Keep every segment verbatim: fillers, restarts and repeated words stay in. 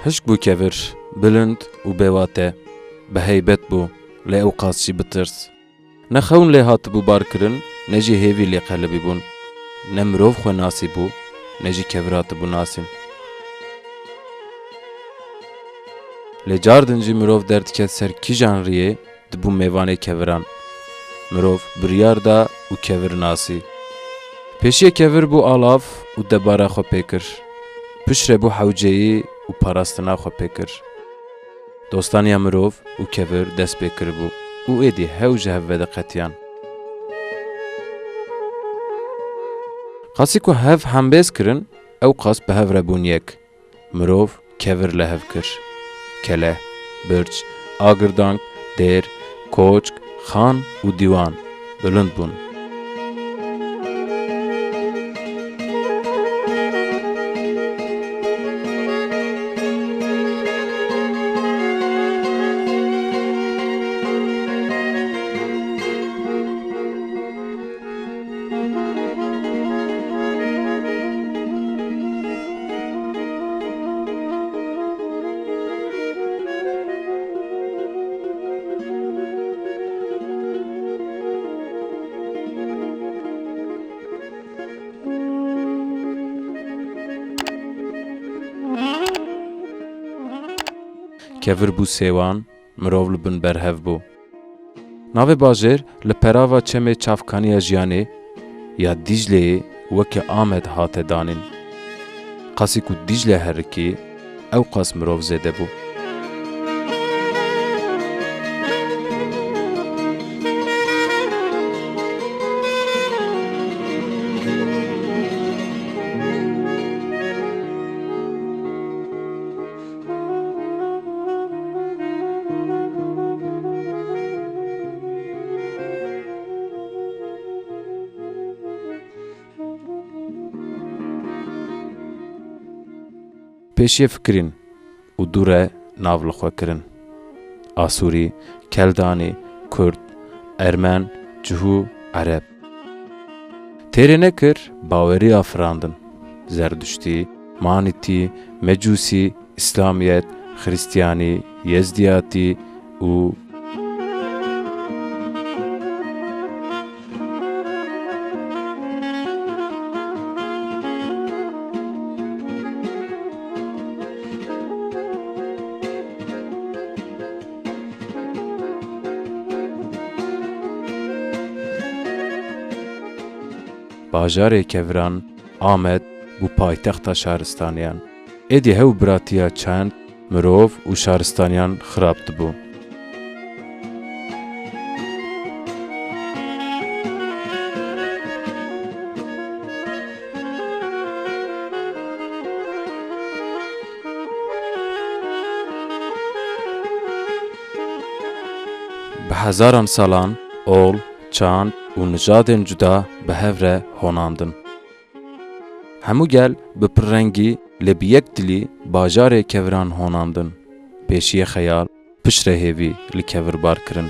Hişk bû kevir, bilind û bêwate, bi heybet bû, lê ewqas jî bi tirs. Ne xewn lê hatibû barkirin, ne jî hêvî lê qelibîbûn. Ne mirov xwe nasîbû, ne jî kevir hatibû nasîn. Lê cardin jî mirov derdiket ser kîjan riyê, dibû mêvanê keviran. Mirov biryar da û kevir nasî. Pêşiyê kevir bû alav û debara xwe pê kir. Piştre bû hewceyî û parastina xwe pê kir. Dostaniya mirov û kevir dest pê kiribû û êdî hew ji hev vediqetiyan. Qasî ku hev hembêz kirin, ew qas bi hev re bûn yek. Mirov kevir li hev kir. Kele, birç, agirdank, dêr, koçk, xan û dîwan bilind bûn. Kevir bû sêwan, mirov li bin berhev bû. Navê bajêr li perava çemê çavkaniya jiyanê ya Dîcleyê weke Amed hate danîn. Qasî ku Dîcle herikî, ew qas mirov zêde bû. Pêşiyê fikirîn û dû re nav li xwe kirin. Asûrî, Keldanî, Kurd, Ermen, Cihû, Ereb. Têrê nekir, baweriya firandin. Zerduştî, Manîtî, Mecûsî, Îslamiyet, Xristiyanî, Yezdiyatî û Bajarê keviran Amed bû paytexta şaristaniyan. Êdî hew biratiya çend mirov û şaristaniyan xirab dibû. Bi hezaran salan ol, çand û nijadên cuda bi hev re honandin. Hemû gel bi pirrengî lê bi yek dilî bajarê keviran honandin. Pêşiyê xeyal, piştre hêvî li kevir bar kirin.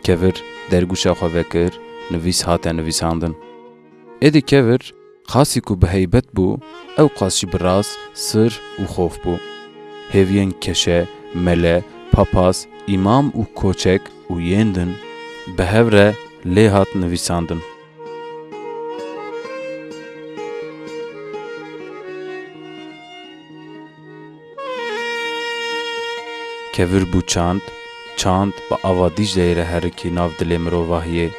Kevir dergûşa xwe vekir, nivîs hate nivîsandin. Êdî kevir, qasî ku bi heybet bû, ew qas jî bi ras, sir û xof bû. Hêviyên keşe, mele, papaz, îmam û koçek û yên din bi hev re lê hat nivîsandin. Kevir bû çand, çand bi ava Dîcleyê re herikî nav dilê mirovahiyê.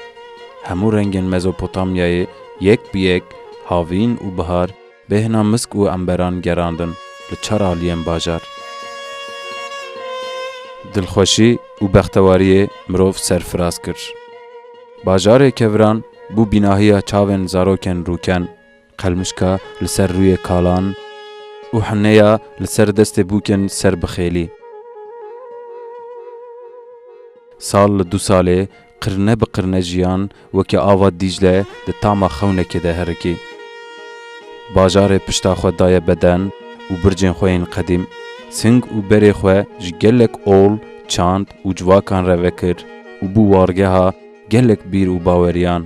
Hemû rengên Mezopotamyayê yek bi yek, havîn û bihar, bêhna misk û emberan gerandin li çar aliyên bajar. Dilxweşî û bextewariyê mirov serfiraz kir. Bajarê keviran bû bînahiya çavên zarokên rûken, qelmişka li ser rûyê kalan û hineya li ser destê bûkên serbixêlî. Sal li du salê qirne bi qirne jiyan weke ava Dîcle di tama xewnekê de herikî. Bajarê pişta xwe daye beden û bircên xwe yên qedîm, sing û berê xwe ji gelek ol, çand û civakan re vekir û bû wargeha gelek bîr û baweriyan.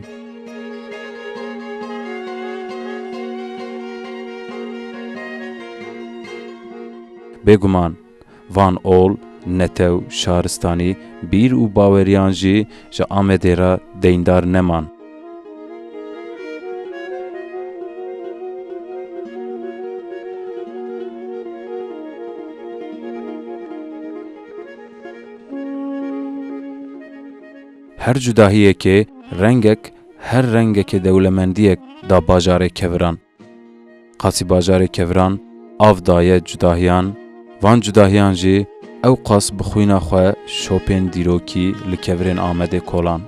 Bêguman, van ol, netew, şaristanî, bîr û baweriyan jî ji Amedê re deyndar neman. Her cudahiyekê rengek, her rengekê dewlemendiyek da bajarê keviran. Qasî bajarê keviran av daye cudahiyan, van cudahiyan jî ew qas bi xwîna xwe şopên dîrokî li kevirên Amedê kolan.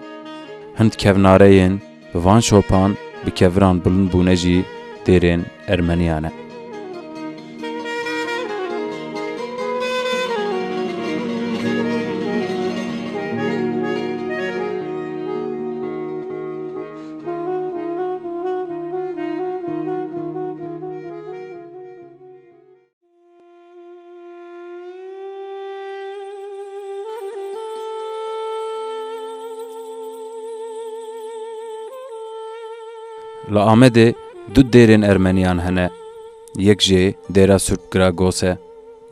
Hind kevnareyên bi van şopan bi keviran bilind bûne jî dêrên Ermeniyan e. Li Amedê du dêrên Ermeniyan hene. Yek jê dêra Surp Gragos e,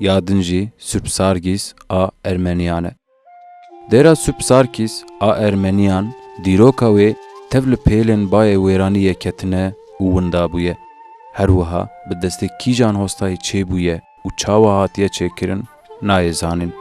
ya din jî Surp Sargîs a Ermeniyan e. Dêra Surp Sarkîs a Ermeniyan, dîroka wê tev li pêlên bayê wêraniyê ketine û winda bûye. Her wiha bi destê kîjan hostayê çêbûye û çawa hatiye çêkirin, nayê zanîn.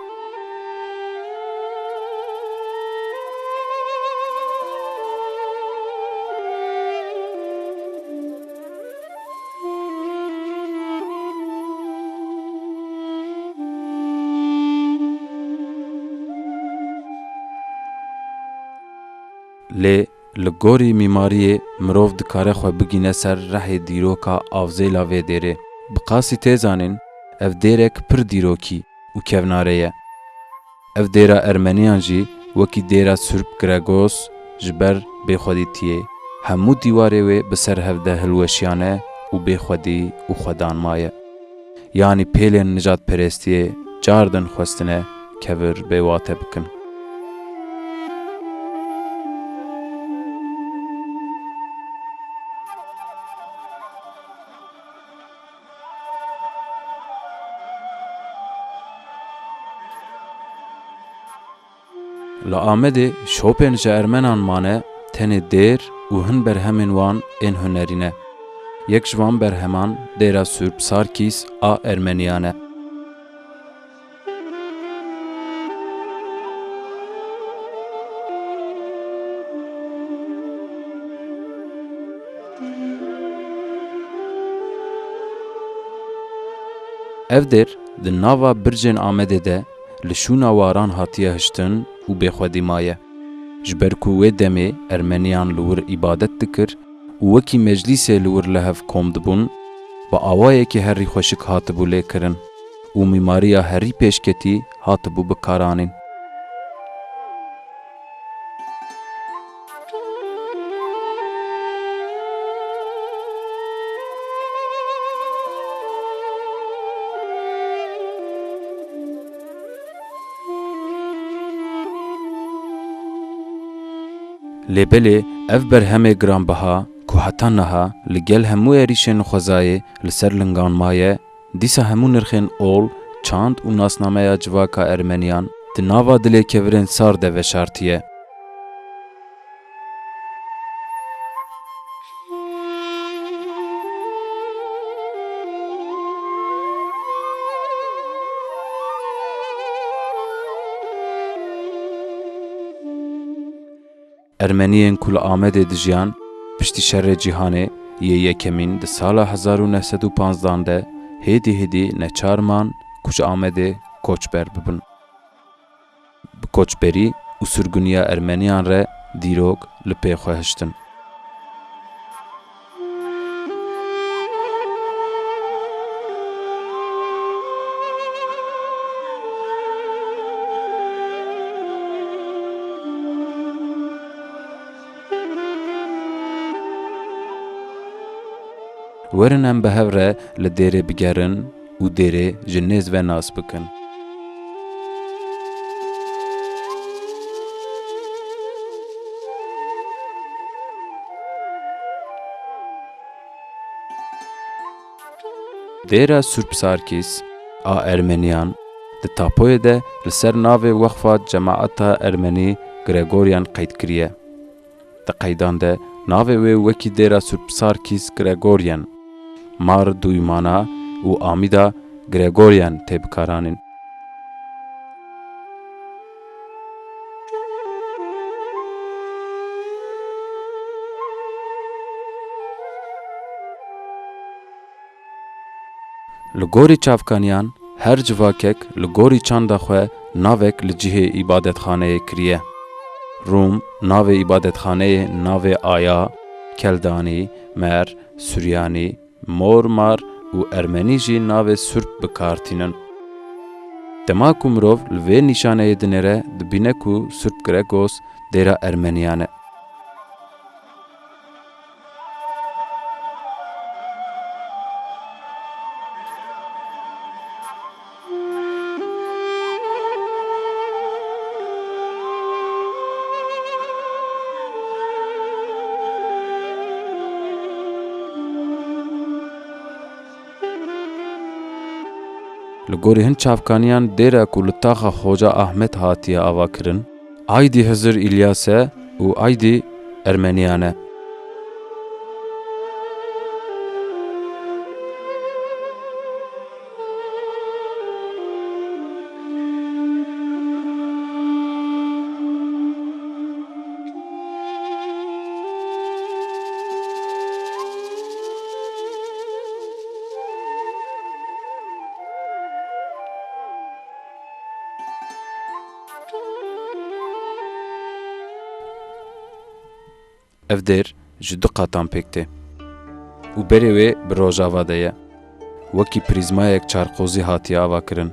Lê li gorî mîmariyê mirov dikare xwe bigîne ser rehê dîroka avzêla vê dêrê. Bi qasî tê zanîn, ev dêrek pir dîrokî û kevnare ye. Ev dêra Ermeniyan jî wekî dêra Surp Gregos ji ber bêxwedîtiyê, hemû dîwarê wê bi ser hev de hilweşiyane û bêxwedî û xwedan maye. Yanî pêlên nijadperestiyê cardin xwestine kevir bêwate bikin. Li Amedê şopên ji Ermenan mane, tenê dêr û hin berhemên wan ên hunerî ne. Yek ji van berheman dêra Surp Sarkîs a Ermeniyan e. Ev dêr di nava bircên Amedê de li şûna waran hatiye hiştin û bêxwedî maye. Ji ber ku wê demê Ermeniyan li wir îbadet dikir û wekî meclîsê li wir li hev kom dibûn, bi awayekî herî xweşik hatibû lêkirin û mîmariya herî pêşketî hatibû bikaranîn. Lê belê ev berhemê giranbiha ku heta niha li gel hemû êrîşên xwezayê li ser lingan maye, dîsa hemû nirxên ol, çand û nasnameya civaka Ermeniyan di nava dilê kevirên sar de veşartiye. Ermeniyên ku li Amedê dijiyan, piştî Şerê Cîhanê yê Yekemîn di sala hezar û neh sed û panzdan de hêdî hêdî neçar man ku ji Amedê koçber bibin. Bi koçberî û sirgûniya Ermeniyan re dîrok li pê xwe hiştin. Werin em bi hev re li dêrê bigerin û dêrê ji nêz ve nas bikin. Dêra Surp Sarkîs a Ermeniyan di tapoyê de li ser navê wexfa cemaeta Ermenî Gregorian qeyd kiriye. Di qeydan de navê wê wekî dêra Surp Sarkîs Gregorian, Mar Duymana û Amîda Gregorian tê bikaranîn. Li gorî çavkaniyan, her civakek li gorî çanda xwe navek li cihê îbadetxaneyê kiriye. Rûm navê îbadetxaneyê navê Aya, Keldanî, Mer, Suryanî, Mor Mar û Ermenî jî navê Surp bi kar tînin. Dema ku mirov li vê nîşaneyê dinêre, dibîne ku Surp Gregos dêra Ermeniyan e. Li gorî hin çavkaniyan dêra ku li taxa Xoca Ahmet hatiye avakirin, Aydî Hizir Îlyas e û aydî Ermeniyan e. Ev dêr ji du qatan pêk tê û berê wê bi rojava de ye. Wekî prîzmayek çarqozî hatiye avakirin.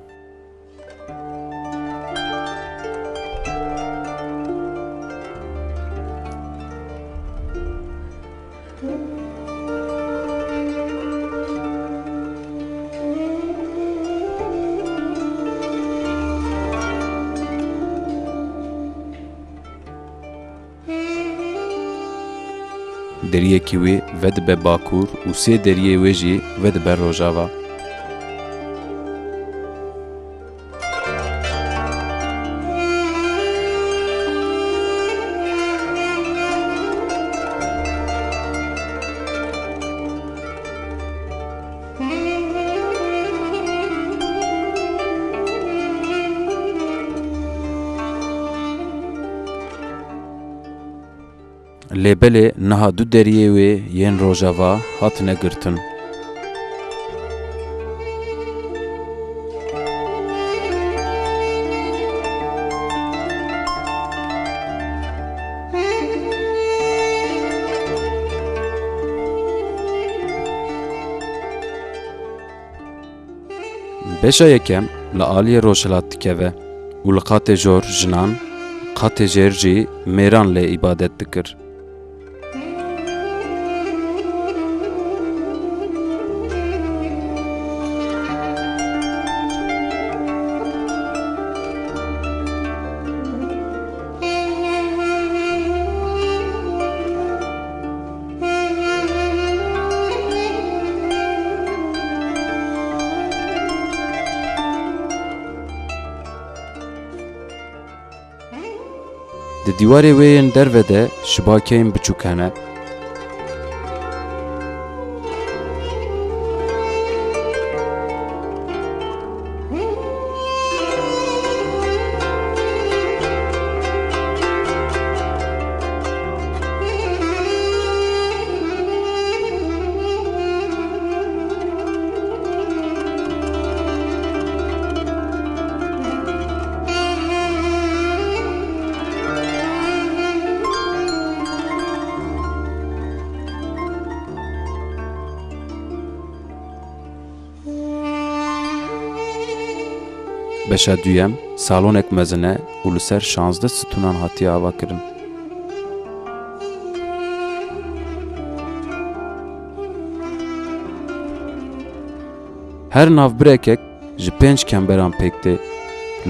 Deriyekî wê vedibe bakur û sê deriyê wê jî vedibe rojava. Lê belê niha du deriyê wê yên rojava hatine girtin. Beşa yekem li aliyê rojhilat dikeve û li qatê jor jinan, qatê jêr jî mêran lê îbadet dikir. Di dîwarê wê yên derve de şibakeyên biçûk hene. Beşa duyem salonek mezin e û li ser şazdeh stûnan hatiye avakirin. Her navbirekek ji pênc kemberan pêk tê.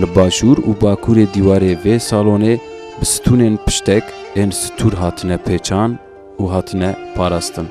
Li başûr û bakurê dîwarê vê salonê bi stûnên piştek ên stûr hatine pêçan û hatine parastin.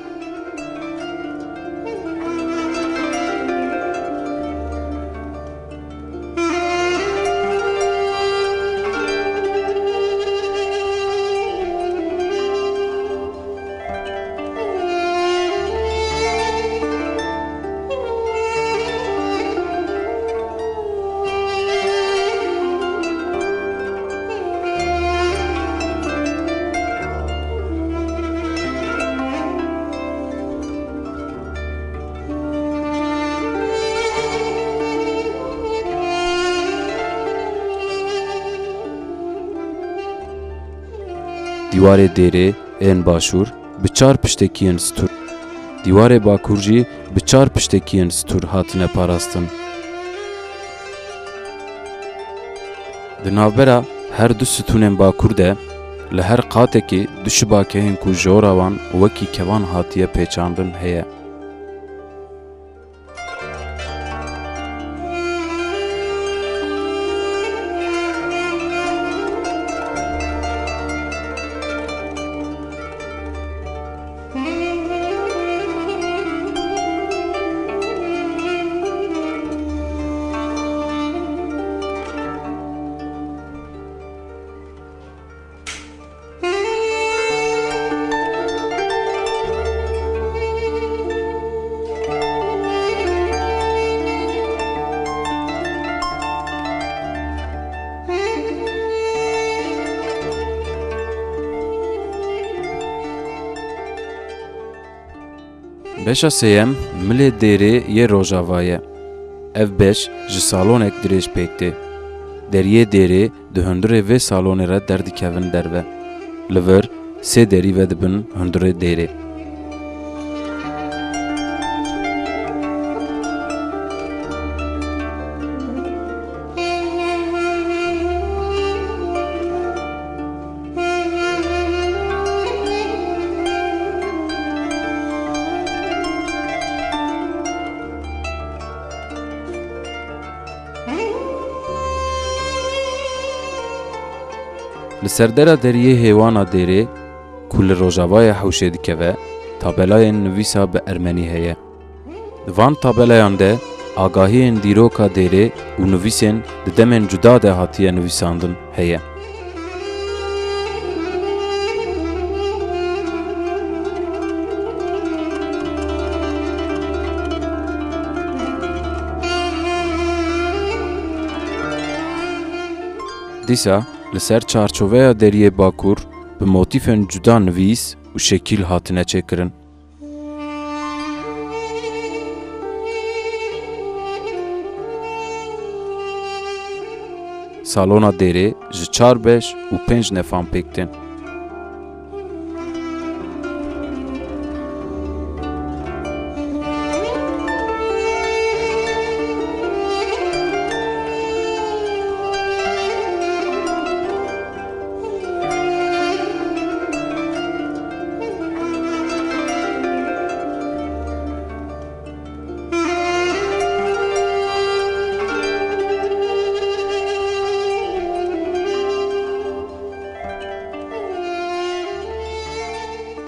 Dîwarê dêrê ên başûr bi çar piştekiyên stûr, dîwarê bakur jî bi çar piştekiyên stûr hatine parastin. Di navbera her du stûnên bakur de li her qatekî du şibakeyên ku jora wan wekî kevan hatiye pêçandin heye. Beşa sêyem milê dêrê yê rojava ye. Ev beş ji salonek dirêj pêk tê. Deriyê dêrê di hundirê vê salonê re derdikevin derve. Li vir sê derî vedibin hundirê dêrê. Li ser dera deriyê hêwana dêrê ku li rojavayê hewşê dikeve, tabelayên nivîsa bi ermenî heye. Di van tabelayan de agahiyên dîroka dêrê û nivîsên di demên cuda de hatiye nivîsandin heye. Dîsa li ser çarçoveya deriyê bakur bi motîfên cuda nivîs û şekîl hatine çêkirin. Salona dêrê ji çar beş û pênc nefan pêk tên.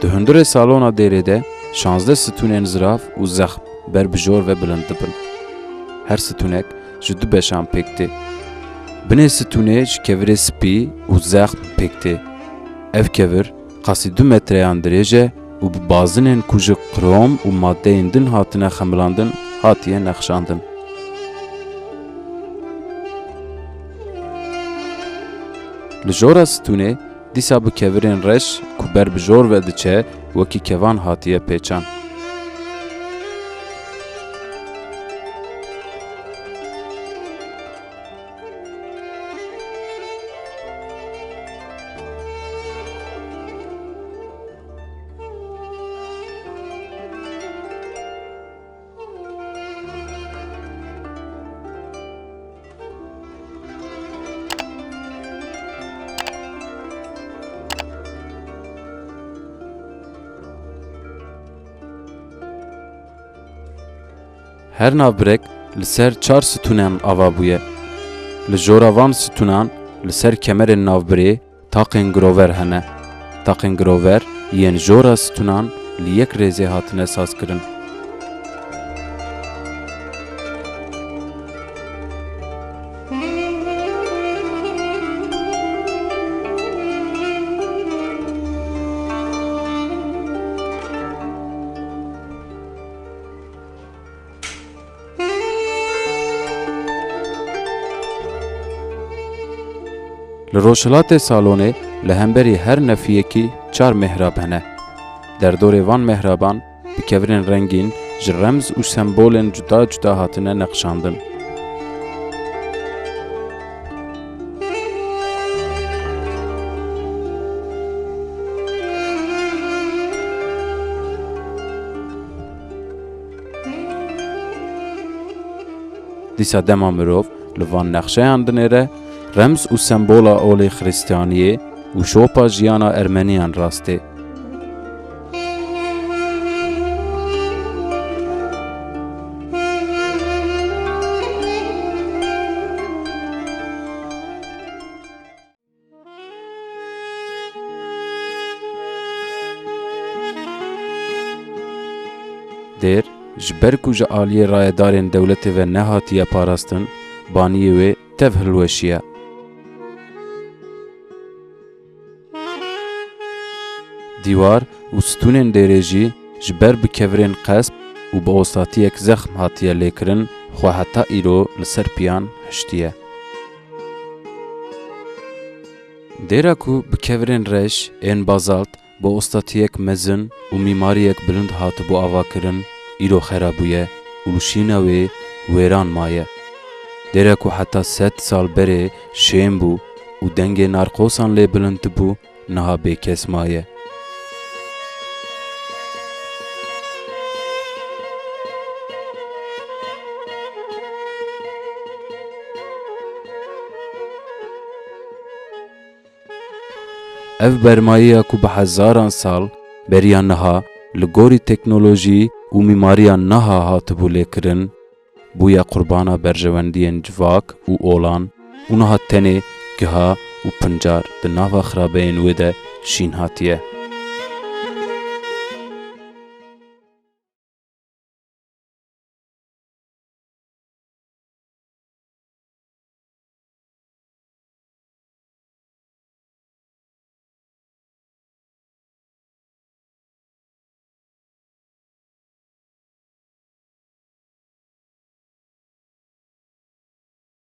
Di hundirê salona dêrê de şazdeh stûnên zirav û zexm ber bi jor ve bilind dibin. Her stûnek ji du beşan pêk tê. Binê stûnê ji kevirê spî û zexm pêk tê. Ev kevir qasî du metreyan dirêj e û bi bazinên ku ji qrom û madeyên din hatine xemilandin, hatiye nexşandin. Li jora stûnê dîsa bi kevirên reş ku ber bi jor ve diçe, wekî kevan hatiye pêçan. Her navbirek li ser çar stûnan ava bûye. Li jora van stûnan li ser kemerên navbirê taqên girover hene. Taqên girover yên jora stûnan li yek rêzê hatine sazkirin. Li rojhilatê salonê li hemberî her nefiyekî çar mihrab hene. Derdorê van mihraban bi kevirên rengîn ji remz û sembolên cuda cuda hatine neqşandin. Dîsa dema mirov li van nexşeyan dinêre, remz û sembola olê Xristiyaniyê û şopa jiyana Ermeniyan rastê. Dêr, ji ber ku ji aliyê rayedarên dewletê ve nehatiye parastin, baniyê wê tev hilweşiye. Dîwar û stûnên dêrê jî ji ber bi kevirên qesp û bi ostatiyek zexm hatiye lêkirin, xwe heta îro li ser piyan hiştiye. Dêra ku bi kevirên reş ên bazalt, bi ostatiyek mezin û mîmariyek bilind hatibû avakirin, îro xera bûye û şîna wê wêran maye. Dêra ku heta sed sal berê şên bû û dengê narqosan lê bilind dibû, niha bêkes maye. Ev bermayiya ku bi hezaran sal beriya niha li gorî teknolojî û mîmariya niha hatibû lêkirin, bûye qurbana berjewendiyên civak û olan û niha tenê giha û pincar di nava xirabeyên wê de şîn hatiye.